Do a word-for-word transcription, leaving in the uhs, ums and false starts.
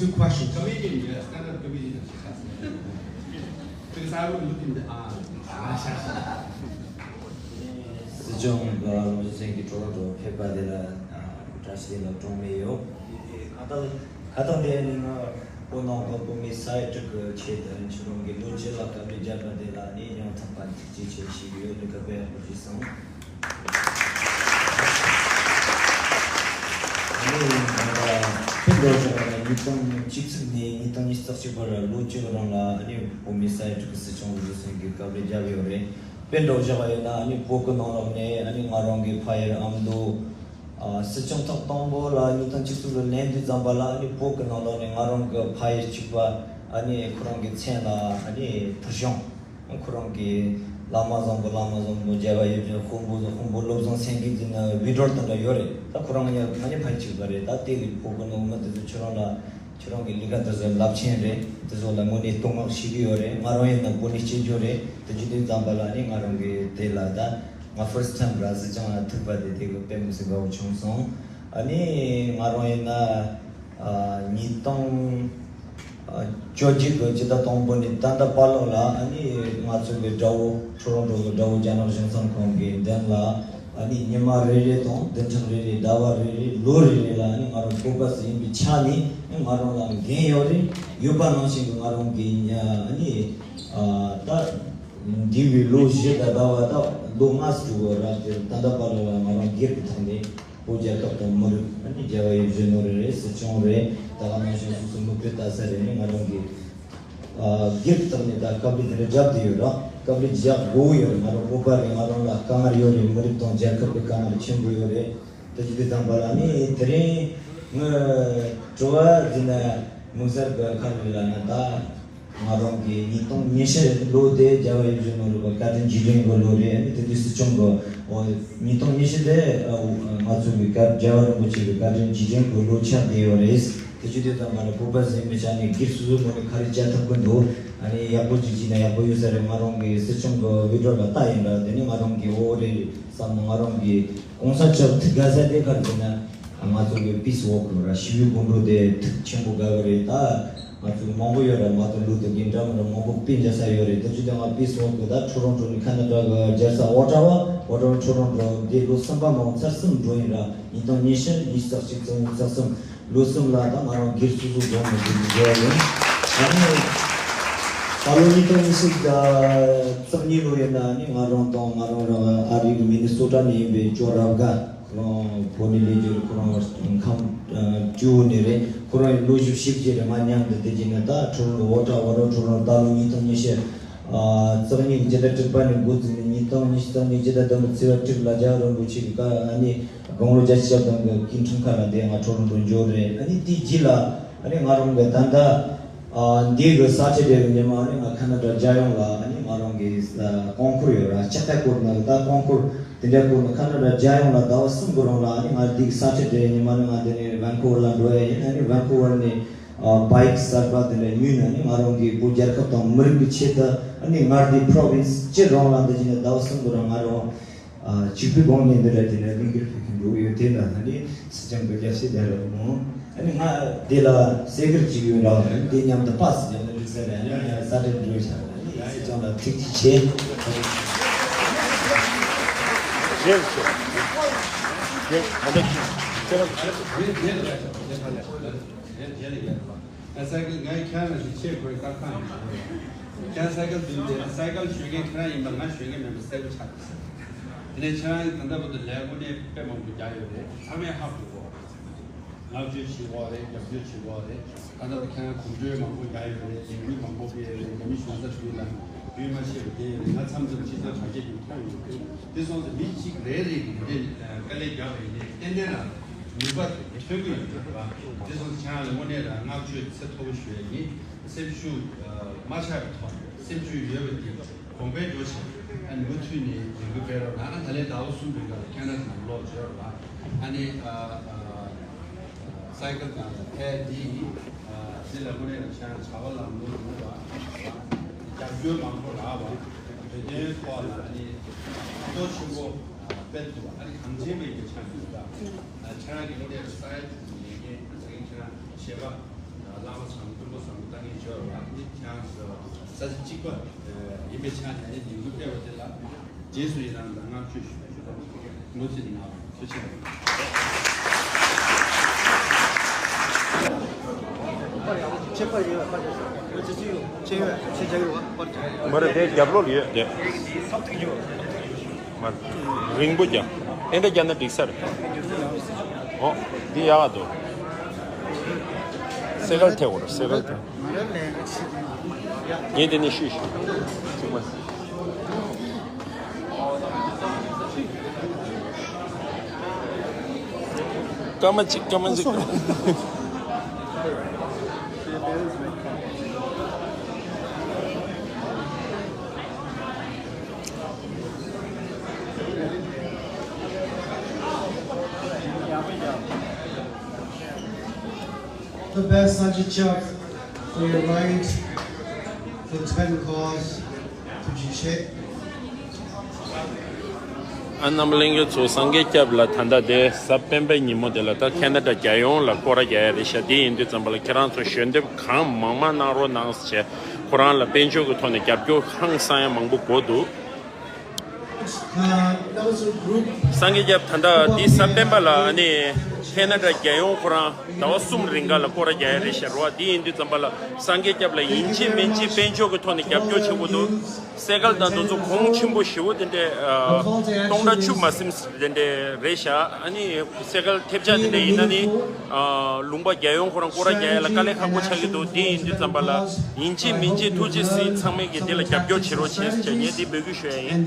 Two questions. Comedian, yeah, stand-up comedian. Because I would look in the eye. སྲིད་སྐྱོང་རིག་འཛིན་སེང་གེ་ཊོ་རོན་ཊོ་ཕེབས་པ་དེ་ལ་བཀྲ་ཤིས་བདེ་ལེགས་གྲངས་མེད་ཡོད། ཁ་ཏ་ཁ་ཏ་དེ་ནི་ང་བོད་ནང་གི་བོད་མི་ས་ཡ་དྲུག་གི་ཆེད་དུ་ཁྱེད་རང་གི་ལོ་བཅུ་ལ་དཀའ་ལས་བརྒྱབ་པ་དེ་ལ་ནི་ཡང་དག་པ་ཐུགས་རྗེ་ཆེ་ཞུ་གི་ཡོད། ལས་ཀ་དཔེ་ཡག་པོ་ཞིག་སོང་། ཨ་ནི་ང་ཕེབས་འགྲོ་བཞག་པ་ནི་ཉིས་སྟོང་བཅུ་གཅིག་ནས་ཉིས་སྟོང་ཉི་ཤུ་རྩ་གཅིག་བར་ལོ་བཅུ་གི་རིང་ལ་ཨ་ནི་བོད་མི་ས་ཡ་དྲུག་གི་སྲིད་སྐྱོང་རིག་འཛིན་སེང་གེས་དཀའ་ལས་བརྒྱབ་ཡོད་རེད། དཔེ་འདྲ་བཞག་པ་ཡིན་ན་ཨ་ནི་བོད་ཀྱི་ནང་ལོགས་ནས་ཨ་ནི་ང་རང་གི་ཕ་ཡུལ་ཨ་མདོ། ཨ་སྲིད་སྐྱོང་ཐེངས་དང་པོ་ལ་ཉིས་སྟོང་བཅུ་གསུམ་ལ་ལེན་དུས་ཙམ་པ་ལ་ཨ་ནི་བོད་ཀྱི་ནང་ལོགས་ནས་ང་རང་གི་ཕ་ཡུལ་གཅིག་པ་ཨ་ནི་ཁོ་རང་གི་མཚན་ལ་ཨ་ནི་ཕུལ་བྱུང་ཁོ་རང་གི་བླ་མ་བཟང་པོ་བླ་མ་བཟང་པོ་རྒྱལ་བ་ཡིད་བཞིན་དཔོན་པོ་དཔོན་པོ་བློ་བཟང་སེང་གེ་འཛིན་ན་བི་ཌིའོ་དེ་འདྲ་ཡོད་རེད། ད་ཁོ་རང་ཡང་ང་ནི་ཕ་ཡུལ་གཅིག་པ་རེད། ད་དེ་གི་བོད་ཀྱི་ནང་མི་དེ་ཚོ་ཁྱོད་རང་ལ། ཁྱོད་རང་གི་ལས་ཀ་འདི་ཚོ་རླབས་ཆེན་རེད། འདི་ཚོ་ལ་དངོས་གནས་བསྟོད་བསྔགས་ཞུ་གི་ཡོད་རེད། ང་རང་ཡིན་ན་བོད་ནས་སྐྱེས་རྒྱུ་རེད། དེ་བྱེད་དུས་ཙམ་པ་ལ་ནི་ང་རང་གི་དེ་ལ་ད་ང་first time་ར་སྲིད་སྐྱོང་ལ་ཐུག་པ་དེ་དེ་གི་དཔེ་མི་སྲིད་དགའ་བོ་བྱུང་སོང་། ཨ་ནི་ང་རང་ཡིན་ན་ཨ་ཉིས་སྟོང་ཨ་བཅོ་བརྒྱད་གི་སྤྱི་ཟླ་དང་པོ་ནས་ད་ལྟ་བར་ལོགས་ལ་ཨ་ནི་ང་ཚོ་གི་དགྲ་བོ་ཊོ་རོན་ཊོ་གི་དགྲ་བོ་རྒྱ་ནག་གཞུང་ཚབ་ཁང་གི་མདུན་ལ། ཨ་ནི་ཉི་མ་རེ་རེ་དང་བདུན་ཕྲག་རེ་རེ་ཟླ་བ་རེ་རེ་ལོ་རེ་རེ་ལ་ཨ་ནི་ང་རང་བོད་པ་ཞིག་ཡིན་པའི་ཆ་ནས་ང་རང་ལ་འགན་ཡོད་རེད། ཡོད་པ་ནང་བཞིན་གྱི་ང་རང་གི་ཨ་ནི་ཨ་ད་འདས་པའི་ལོ་བཞི་དང་ཟླ་བ་དང་ལོ་ལྔ་ཙམ་གི་རིང་དེ་ད་ལྟ་བར་ལ་ང་རང་སྒེར་གྱི་ཐོག་ནས་བོད་རྒྱལ་ཁབ་དང་མི་རིགས། ཨ་ནི་རྒྱལ་བ་ཡིད་བཞིན་ནོར་བུ་རེད། སྲིད་སྐྱོང་རེད། ད་ག་ནང་བཞིན་སོ་སོ་མི་བུ་ལྟ་ས་རེད། ནི་ང་རང་གི་ཨ་སྒེར་གྱི་ཐོག་ནས་ད་དཀའ་ལས་དེ་འདྲ་བརྒྱབ་བསྡད་ཡོད་ར། དཀའ་ལས་རྒྱག་དགོས་ཡོད་རེད། ང་རང་བོད་པ་རེད། ང་རང་ལ་དཀའ་ངལ་ཡོད་རེད། མི་རིགས་དང་རྒྱལ་ཁབ་ཀྱི་དཀའ་ངལ་ཆེན་པོ་ཡོད་རེད། དེ་བྱེད་དུས་ཙམ་པ་ལ་ནི་དེ་རིང་ངས་དྲི་བ་འདི་ནས་དམིགས་བསལ་གྱི་ག་རེ་ལབ་ན། ད་ང་རང་གི་ཉིས་སྟོང་ཉི་ཤུ་ལོ་དེ་རྒྱལ་བ་ཡིད་བཞིན་ནོར་བུ་བཀའ་དྲིན་རྗེས་དྲན་གྱི་ལོ་རེད། ཨ་ནི་དེ་དུས་སྲིད་སྐྱོང་གི་འོ་ཉིས་སྟོང་ཉི་ཤུ་དེ་ཨ་ང་ཚོ་གི་བཀའ་རྒྱལ་བ་རིན་པོ་ཆེ་གི་བཀའ་དྲིན་རྗེས་དྲན་གྱི་ལོ་ཆགས་བསྡད་ཡོད་རེད། དེ་བྱེད་དུས་ཙམ་པ་ལ་བོད་པ་ཟེར་མི་ཆ་ནས་སྒེར་སོ་སོའི་ངོས་ནས་ག་རེ་བྱ་ཐུབ་ཀྱི་འདུག་ཨ་ནི་ཡག་པོ་ཅིག་བྱས་ན་ཡག་པོ་ཡོད་ས་རེད། ང་རང་གི་སྲིད་སྐྱོང་གི་བི་ཌིའོ་ལ་ལྟ་ཡིན་ལ། དེ་ནི་ང་རང་གི་འོ་རེད་བསམ་ན། ང་རང་གི་གོང་ས་མཆོག་ཐུག་དགའ་ས་དེ་ག་རེ་ཟེར་ན། ང་ཚོ་གི་པིས་ཝོག་ལ་ར་ཞི་བའི་སྒོམ་རུ་དེ་ཐུགས་ཆེན་པོ་དགའ་གི་རེད། ད་ང་ཚོ་མང་པོ་ཡོད་ར། མར་ཊིན་ལུ་ཐར་ཀིང་འདྲ་མི་འདྲ་མང་པོ་དཔེ་མཇལ་ས་ཡོད་རེད། དེ་བྱེད་དུས་ང་པིས་ཝོག་གི་ད་ཊོ་རོན་ཊོ་ནས་ཁ་ན་ཌ་གི་རྒྱལ་ས་ཨོ་ཊ་ཝ། ཨོ་ཊ་ཝ་ཊོ་རོན་ཊོ་འདི་ལོ་གསུམ་པ་མང་ཚར་གསུམ་འགྲོ་ཡིན་ར། ཉིས་སྟོང་ཉི་ཤུ། ཉི་ཤུ་རྩ་གཅིག་རྩ་གཉིས། རྩ་གསུམ། ལོ་གསུམ་ལ་ད་ང་རང་སྒེར་སོ་སོ་སྒོ་ནས་འདི་འདི་བྱས་ཡིན། ད་ནི་ད་ལོ་ཉིས་སྟོང་ཉི་ཤུ་རྩ་གཉིས་ལོ་ཡིན་ན་ནི་ང་རང་དང་ང་རང་རང་ཨ་རི་གི་མི་ནི་སོ་ཊ་ནས་ཡིན་པའི་ཇོ་རབ་དགའ། ཁོ་རང་བོད་ནས་སླེབས་རྒྱུ་རེད། ཁོ་རང་ཁམས་སྤྲོ་བོ་ནས་རེད། ཁོ་རང་ལོ་བཞི་བཅུ་ཞིག་རེད། ང་མཉམ་དུ་དེ་བྱས་ན་ད་ཁྲོ་རོང་ཨོ་ཊ་ཝ་ར་ཁྲོ་རོང་ད་ལོ་ཉིས་སྟོང་ཉི་ཤུ་རྩ་གཉིས་ཀྱི་སྤྱི་ཟླ་དྲུག་པ་ནས་འགོ་བཙུགས་ནས་ཉིས་སྟོང་ཉི་ཤུ་རྩ་གཉིས་སྤྱི་ཟླ་བདུན་པའི་ཚེས་པ་དྲུག་ལ་རྒྱལ་བ་རིན་པོ་ཆེ་གི་བཀའ་ཨ་ནི་དགུང་ལོ་བརྒྱད་ཅུ་གྱ་བདུན་གྱི་སྐུའི་འཁྲུངས་སྐར་ལ་འདི་ང་ཁྲོ་རོང་དུ་འབྱོར་རེད། ཨ་ནི་དེའི་རྗེས་ལ་ཨ་ནི་ང་རང་གི་ད་ལྟ་ཨ་འདི་གི་ས་ཁྲ་དེ་གི་ཉི་མ་ཨ་ནི་ང་ཁ་ན་ཌ་རྒྱལ་ཡོངས་ལ་ཨ་ནི་ང་རང་གི་ཨ་ཀོན་ཀུར་ཡོད་ར། ལྕགས་རྟ་བསྐོར་ནི་ད་ཀོན་ཀུར་དེ་འདྲ་བསྐོར་ནི་ཁ་ན་ཌ་རྒྱལ་ཡོངས་ལ་ཟླ་བ་གསུམ་གི་རིང་ལ་ཨ་ནི་ང་འདི་གི་ས་ཁྲ་དེ་གི་ཉི་མ་ཨ་ནི་ང་འདི་ནས་ཝན་ཀུ་ཝར་ལ་འགྲོ་ཡ་ཡིན། ཨ་ནི་ཝན་ཀུ་ཝར་ནས་ཨ་བྷའི་ཀི་གསར་པ་དེ་འདྲ་ཉོས་ནས་ཨ་ནི་ང་རང་གི་བོད་རྒྱལ་ཁབ་དང་མི་རིགས་ཀྱི་ཆེད་དུ་ཨ་ནི་ང་འདི་པྲོ་ཝིན་སི་སྤྱི་རང་ལ་འདི་བྱས་ནས་ཟླ་བ་གསུམ་གི་རིང་ང་རང་ཨ་གཅིག་པུའི་སྒང་ནས་འདི་འདྲ་དེ་འདྲ་ལས་འགུལ་སྤེལ་མཁན་འགྲོ་གི་ཡོད། དེ་ལ་ཨ་ནི་སྲིད་སྐྱོང་གི་རྒྱབ་སྐྱོར་དེ་རེད་མོ། ཨ་ནི་ང་དེ་ལ་གསལ་བསྒྲགས་ཅིག་ཡོད་ར། དེ་མཉམ་དུ་པ་སྲིད་སྐྱོང་ལ་འགྲིག་ས་རེད། ཨ་ནི་ང་ས་ཁྲ་འགྲོ་བྱ་ར། ཨ་ནི་སྲིད་སྐྱོང་ལ་ཐུགས་རྗེ་ཆེ། རེད་རེད། རེད་རེད། རེད་རེད། རེད་རེད། རེད་རེད། ཨ་སའི་ཀལ་ངས་ཁྱེད་རང་ཞིག་ཆེད་ཁོའི་ཀ་ཁང་ཡིན། ཁྱེད་སའི་ཀལ་བདུན་ཏེ་སའི་ཀལ་ཞོན་མཁན་ཁྱེད་རང་ཡིན་པ་ང་ཞོན་མཁན་མིན་པ་གསལ་པོ་ཆགས་འདུག་དེ་ནས་ཁྱེད་རང་ད་ལྟ་བར་དུ་ལས་དངོས་གནས་དཔེ་མང་པོ་རྒྱག་ཡོད་རེད། ཚང་མས་ཧ་གོ་གོ། བསྔགས་བརྗོད་བྱེད་གོ་རེད། རྒྱབ་སྐྱོར་བྱེད་གོ་རེད། ད་ལྟ་བར་ཁྱེད་རང་གོམ་བགྲོད་མང་པོ་རྒྱག་ཡོད་རེད། ལས་འགུལ་མང་པོ་སྤེལ་ཡོད་རེད། རྒྱ་མི་གཞུང་ཚབ་དེ་ལ་ཡུལ་མ་ཤེས་པ་དེ་ཡོད་རེད། ང་མཚམས་མཚམས་ཕྱི་ཚོ་གྲ་རྒྱས་ཀྱི་མཐོང་ཡོད་རེད། དེ་སོང་ཙང་མི་གཅིག་རེ་རེ་གིས་དེ་འདྲའི་དཀའ་ལས་རྒྱག་པ་ཡིན་ནའི་ཏན་ཏན་རང་ནུས་པ་ཐོན་གྱི་ཡོད་རེད་པ། དེ་སོང་ཙང་ཁྱེད་རང་ལ་དངོས་གནས་རང་བསྔགས་བརྗོད་ཚད་མཐོ་པོ་ཞུ་ཡ་ཡིན། སེམས་ཤུགས་མ་ཆག་པའི་ཐོག་ནས་སེམས་ཤུགས་ཡོད་པ་དེ་གོང་འཕེལ་འགྲོ་ཕྱིར་ཨ་ནི་མུ་མཐུད་ནས་ལས་འགུལ་སྤེལ་རོགས་གནང་། ད་ལན་ཟླ་བ་གསུམ་རིང་ག་ལ་ཁེ་ན་ཌ་ནང་ལོག་འབྱོར་བ་ཨ་ནི་ཨ་ཨ་སའི་ཀལ་དང་ཕལ་འདི་ཨ་འདི་ལ་དངོས་གནས་ལ་བྱས་ན་བྱ་བ་ལམ་ལྷོང་ཡོང་བ་རྒྱབ་སྐྱོར་མང་པོ་རག་པ་བོད་དོན་ཐོག་ལ་ཨ་ནི་གཏོར་ཆེན་པོ་སྤེལ་ཐུབ་པ་ཨ་ནི་གངས་ཅན་པའི་གི་ཆ་ནས་ད་ཁྱེད་རང་གི་དངོས་གནས་ལ་ས་ཡ་དྲུག་ནས་ངས་ད་ངས་ཁྱེད་རང་བྱེད་པ་བླ་མ་ ཚང་མ་སྐུ་ངོ་ཚང་མ་ལྟ་ངན་བྱོས་ར་བ་ནི་ཁྱེད་རང་ས་ཆ་གཅིག་པ་ཡིན་པའི་ཆ་ནས་ཉིན་གུང་སྤྲད་པ་དེ་ལ་རྗེས་སུ་ཡི་རང་དང་བསྔགས་བརྗོད་ཞུ་ཞུ་དང་ངོ་ཚ་ནི་ང་ཐུགས་རྗེ་ཆེ། མ་རེད་དེ་རྒྱབ་ལོགས་ལ་ཡོད་དེ། མ་རེད། རིང་པོ་རྒྱབ། ཨེ་འདྲ་རྒྱབ་ན་འགྲིག་ས་རེད། ཨོ། འདི་ཡག་ག་འདུག་སེ་གལ་ཐེ་བོར་སེ་གལ་ཐེ། ངས་དེ་ནས་ཤུས་ཤུ། སྐར་མ་གཅིག་སྐར་མ་གཅིག The best Sanjay Chap for your right for the Tibetan cause. ཐུགས་རྗེ་ཆེ། ཨ་རྣམ་གླིང་གི་ཚོ་སངས་རྒྱས་སྐྱབས་ལ་ད་ལྟ་དེ་གཟའ་སྤེན་པའི་ཉིན་མོ་དེ་ལ་ད་ཁེ་ན་ཌ་རྒྱལ་ཡོངས་ལ་སྐོར་ར་རྒྱག་ཡ་རེད་ཤག་དེ་ཡིན་དུས་ཙམ་པ་ལ་ཁྱེད་རང་ཚོ་ཞལ་འདེབས་གང་མང་མང་གནང་རོགས་གནང་ཟེར་བྱས་ཁོ་རང་ལ་དཔལ་འབྱོར་གྱི་ཐོག་ནས་རྒྱབ་སྐྱོར་ཧང་སང་ཡ་མང་པོ་དགོས་འདུག་སངས་རྒྱས་སྐྱབས་ད་ལྟ་འདི་གཟའ་སྤེན་པ་ལ་ཨ་ནི་ཁེ་ན་ཌ་རྒྱལ་ཡོངས་ཁོ་རང་ཟླ་བ་གསུམ་རིང་ག་ལ་སྐོར་ར་རྒྱག་ཡ་རེད་ཤག་རེད་བ། འདི་ཡིན་དུས་ཙམ་པ་ལ་སངས་རྒྱས་སྐྱབས་ལ་ཡིན་གཅིག་མིན་གཅིག་དཔལ་འབྱོར་གྱི་ཐོག་ནས་རྒྱབ་སྐྱོར་བྱེད་དགོས་འདུག་སེ་གལ་དང་དེ་ཚོ་གོང་ཆེན་པོ་ཞེ་པོ་དེ་འདྲས་ཨ་སྟོང་ཕྲག་བཅུ་མ་ཟིན་དེ་འདྲས་རེད་ཤག་ཨ་ནི་སེ་གལ་ཐེབས་ཆག་དེ་འདྲས་ཡིན་ན་ནི་ཨ་ལུང་པ་རྒྱལ་ཡོངས་ཁོ་རང་སྐོར་ར་རྒྱག་ཡ་ལ་དཀའ་ལས་ཁག་པོ་ཆགས་ཀྱི་འདུག་འདི་ཡིན་དུས་ཙམ་པ་ལ་ཡིན་གཅིག་མིན་གཅིག་ཐུགས་རྗེ་གཟིགས། ཚང་མས་ཀྱིས་འདི་ལ་རྒྱབ་སྐྱོར་བྱེད་རོགས་བྱེད་ཟེར་ངས་འདི་འབོད་སྐུལ་ཞུ་ཡ་ཡིན།